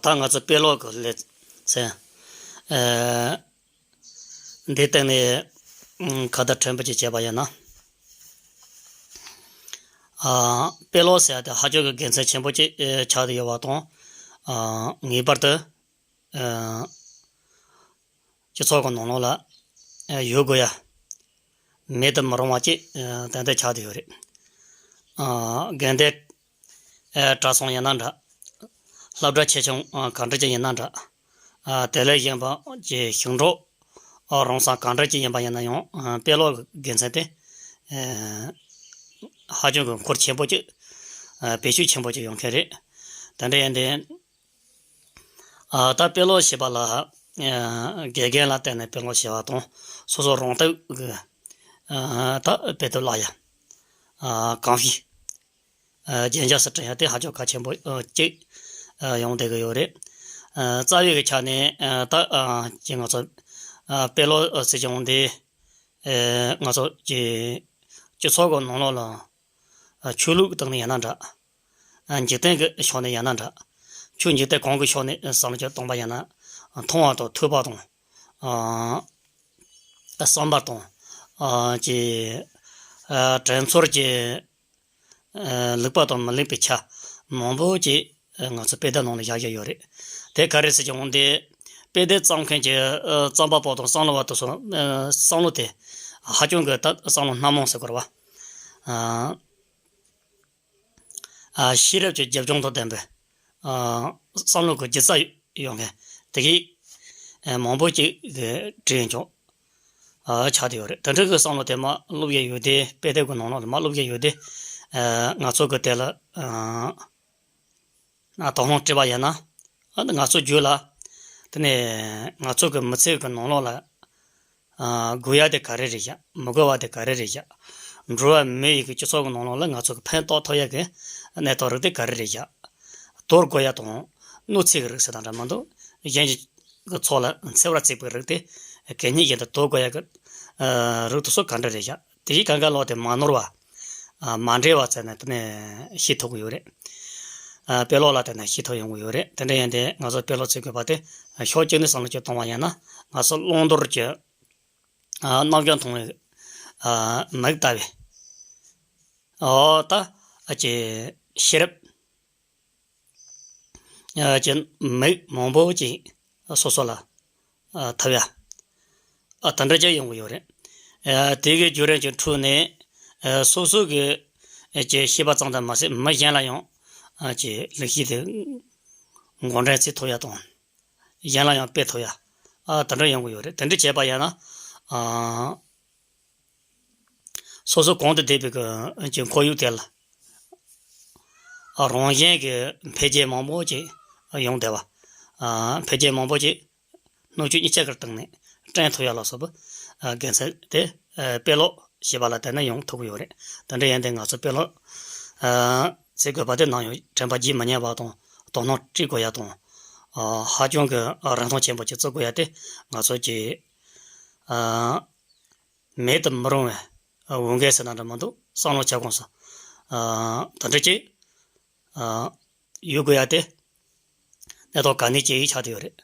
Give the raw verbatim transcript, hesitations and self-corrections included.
ད་ང་ཚོ་དཔེ་ཀློག་གི་ལེ་ཚན། ཨ། འདིའི་སྟེང་ནས་ཨ་ཁ་བརྡ་ཕྲན་བུ་ཅིག་བྱས་པ་ཡིན་ན། ཨ། དཔེ་ཀློག་ཟེར་ཡ་དེ་ཧ་ཅང་གི་དགེ་མཚན་ཆེན་པོ་ཅིག་ཨ་ཆགས་བསྡད་ཡོད་པ་དང་། ཨ། ངེས་པར་དུ་ཨ་སྤྱི་ཚོགས་ཀྱི་ནང་ལོགས་ལ་ཨ་ཡོད་དགོས་ཡ། མེད་དུ་མི་རུང་བ་ཅིག་ཨ་ཏན་ཏན་ཆགས་བསྡད་ཡོད་རེད། ཨ། དགོན་སྡེ་ཨ་གྲྭ་ཚང་ཡིན་ན་འདྲ། སློབ་གྲྭ་ཆེ་ཆུང་ཨ་ག་འདྲ་ཅིག་ཡིན་ན་འདྲ། ཨ། དེ་ལས་གཞན་པ་ཅིག་ཞིང་འབྲོག་ཨ་རོང་ས་ག་འདྲ་ཅིག་ཡིན་པ་ཡིན་ན་ཡང་། ཨ། དཔེ་ཀློག་གི་དགེ་མཚན་དེ་ཨ་ཧ་ཅང་གི་འཁོར་ཆེན་པོ་ཅིག་ཨ་བེད་སྤྱོད་ཆེན་པོ་ཅིག་ཡོང་མཁན་རེད། དེ་འདྲ་ཡིན་དུས། ཨ། ད་དཔེ་ཀློག་བྱེད་པ་ལ་ཨ་དགེ་རྒན་ལ་བརྟེན་ནས་དཔེ་ཀློག་བྱེད་པ་དང་། སོ་སོ་རང་སྟོབས་ཀྱིས་ཨ་ད་དཔེ་དེབ་བཀླག་ཡ། ཨ། གོང་ཞུས་ཨ་རྒྱན་ཆ་སོགས་བྲིས་ཡ་དེ་ཧ་ཅང་གལ་ཆེན་པོ་ཨ་ཅིག་ཨ་ཡོང་བསྡད་ཀྱི་ཡོད་རེད། ཨ། རྩ་བའི་གི་ཆ་ནས་ཨ་ད་ཨ་ཅིག་ང་ཚོ་ཨ་དཔེ་ཀློག་ཨ་ཟེར་བྱུང་དེ་ཨ་ང་ཚོ་ཅིག་སྤྱི་ཚོགས་ཀྱི་ནང་ལོགས་ལ་ཨ་ཆོས་ལུགས་ཀྱི་སྟེང་ནས་ཡིན་ན་འདྲ། ཨ། འཇིག་རྟེན་གྱི་ཕྱོགས་ནས་ཡིན་ན་འདྲ། ཆོས་འཇིག་རྟེན་གང་གི་ཕྱོགས་ནས་བསམ་བློ་ཅིག་གཏོང་པ་ཡིན་ན། མཐོང་བ་དང་ཐོས་པ་དང་། ཨ། བསམ་པ་དང་། ཨ། ཅིག་ཨ། དྲན་ཚོར་གྱི་ཨ་ལེགས་པ་དང་མི་ལེགས་པའི་ཆ་མང་པོ་ཅིག་ང་ཚོ་དཔེ་དེབ་ནང་ལ་བཞག་བཞག་ཡོད་རེད། དེ་ག་རེ་ཟེར་གྱི་འོང་དེ། དཔེ་དེབ་བརྩམས་མཁན་གྱི་ཨ་རྩོམ་པ་པོ་དང་བསམ་བློ་བ་དེ་ཚོ་ཨ་བསམ་བློ་དེ་ཧ་ཅང་གི་ད་བསམ་བློ་སྣ་མང་ཟེར་དགོས་རེད་བ། ཨ། ཨ། ཤེས་རབ་ཀྱི་རྒྱབ་ལྗོངས་དང་ལྡན་པའི་ཨ་བསམ་བློ་གི་སྒྱུ་རྩལ་ཡོད་མཁན་དེ་གིས་ཨ་མང་པོ་ཅིག་གིས་བྲིས་ཡོད་ཀྱང་ཨ་ཆགས་བསྡད་ཡོད་རེད། དེ་འདྲ་གི་བསམ་བློ་དེ་མར་སློབ་ཀྱི་ཡོད་དེ། དཔེ་དེབ་ཀྱི་ནང་ལོགས་ལ་མར་སློབ་ཀྱི་ཡོད་དེ། ཨ། ང་ཚོ་གི་དེ་ལ་ཨ་དོགས་སློང་སྤྲད་པ་ཡིན་ན། ཨ་ནི་ང་ཚོ་རྒྱུད་ལ། དེ་ནས་ང་ཚོ་གི་མི་ཚེ་གི་ནང་ལོགས་ལ། ཨ། དགོས་ཡ་དེ་ག་རེ་རེད་བཞག་མི་དགོས་པ་དེ་ག་རེ་རེད་བཞག་འགྲོ་བ་མི་ཡི་གི་སྤྱི་ཚོགས་ཀྱི་ནང་ལོགས་ལ་ང་ཚོ་གི་ཕན་ཐོགས་ཐོགས་ཡ་གི་གནས་སྟངས་རིགས་དེ་ག་རེ་རེད་བཞག་དོར་དགོས་ཡ་དང་གནོད་འཚེ་གི་རིགས་ཟེར་དང་འདྲ་མི་འདུག་གཞན་གྱི་ཚོགས་ལ་འཚེ་བར་བརྩིགས་པའི་རིགས་དེ་གད་སྙིགས་བཞིན་དུ་དོར་དགོས་ཡ་གི་ཨ་རིགས་དེ་ཚོ་ག་འདྲ་རེད་བཞག་དེ་བཞིན་གང་ག་ལོག་དེ་མ་ནོར་བ། ཨ། མ་འདྲེས་པ་བཙལ་ནས་དེ་ནས་ཤེས་ཐུབ་ཀྱི་ཡོད་རེད། ཨ། དཔེ་ཀློག་ལ་བརྟེན་ནས་ཤེས་ཐུབ་ཡོང་གི་ཡོད་རེད། དེ་འདྲ་ཡིན་དུས་ང་ཚོ་དཔེ་ཀློག་བྱེད་དགོས་པ་དེ་ཕྱོགས་གཅིག་ནས་བསམ་བློ་ཅིག་གཏོང་བ་ཡིན་ན། ང་ཚོ་བླང་དོར་གྱི་ཨ་རྣམ་འགྱུར་མཐོང་བའི་ཨ་མིག་ལྟ་བུའི། འོ་ད་ཨ་ཅེ་ཤེས་རབ་ཨ་ཅེ་མིག་མང་པོ་ཅིག་སོ་སོ་ལ་ཨ་ཐེབས་ཡ། ཨ། དེ་འདྲ་ཅིག་ཡོང་གི་ཡོད་རེད། ཨ། དེ་གི་བརྒྱུད་རིམ་གྱི་ཁྲོད་ནས་ཨ་སོ་སོ་གི་ཨ་ཅེ་ཤེས་པ་ཙམ་དུ་མ་ཟད། མི་གཞན་ལ་ཡང་ཨ་ཅེ་ལེགས་སྐྱེས་དེ་འགོ་འདྲེན་བྱེད་ཐུབ་ཡ་དང་། གཞན་ལ་ཡང་སྤེལ་ཐུབ་ཡ། ཨ། དེ་འདྲ་ཡོང་གི་ཡོད་རེད། དེ་འདྲ་བྱས་པ་ཡིན་ན། ཨ། སོ་སོ་གོང་དུ་བསྡད་པའི་གི་ཁོར་ཡུག་དེ་ལ་རང་བཞིན་གྱི་འཕེལ་རྒྱས་མང་པོ་ཅིག་ཡོང་བསྡད་པ། ཨ། འཕེལ་རྒྱས་མང་པོ་ཅིག་སྣོད་བཅུད་གཉིས་ཆ་གི་སྟེང་ནས་བསྐྲུན་ཐུབ་ཡ་ལ་སོགས་པ། ཨ། དགེ་མཚན་དེ་ཨ་དཔེ་ཀློག་བྱེད་པ་ལ་བརྟེན་ནས་ཡོང་ཐུབ་ཀྱི་ཡོད་རེད། དེ་འདྲ་ཡིན་དུས་ང་ཚོ་དཔེ་ཀློག་ཨ་བྱེད་དགོས་པ་དེ་ནམ་ཡང་དྲན་པ་བརྗེད་མི་ཉན་པ་དང་། དོ་སྣང་སྤྲད་དགོས་ཡ་དང་། ཨ། ཧ་ཅང་གི་རིན་ཐང་ཆེན་པོ་ཅིག་བརྩི་དགོས་ཡ་དེ་ང་ཚོ་གི་ཨ་མེད་དུ་མི་རུང་བའི་འོས་འགན་ཟེར་ན་འདྲ་མི་འདུག་བསམ་བློ་ཁྱབ་ཁོངས་སུ་ཨ་དེ་འདྲ་ཅིག་ཨ་ཡོད་དགོས་ཡ་དེ་གནད་དོན་གལ་གནད་ཅིག་ཆགས་བསྡད་ཡོད་རེད།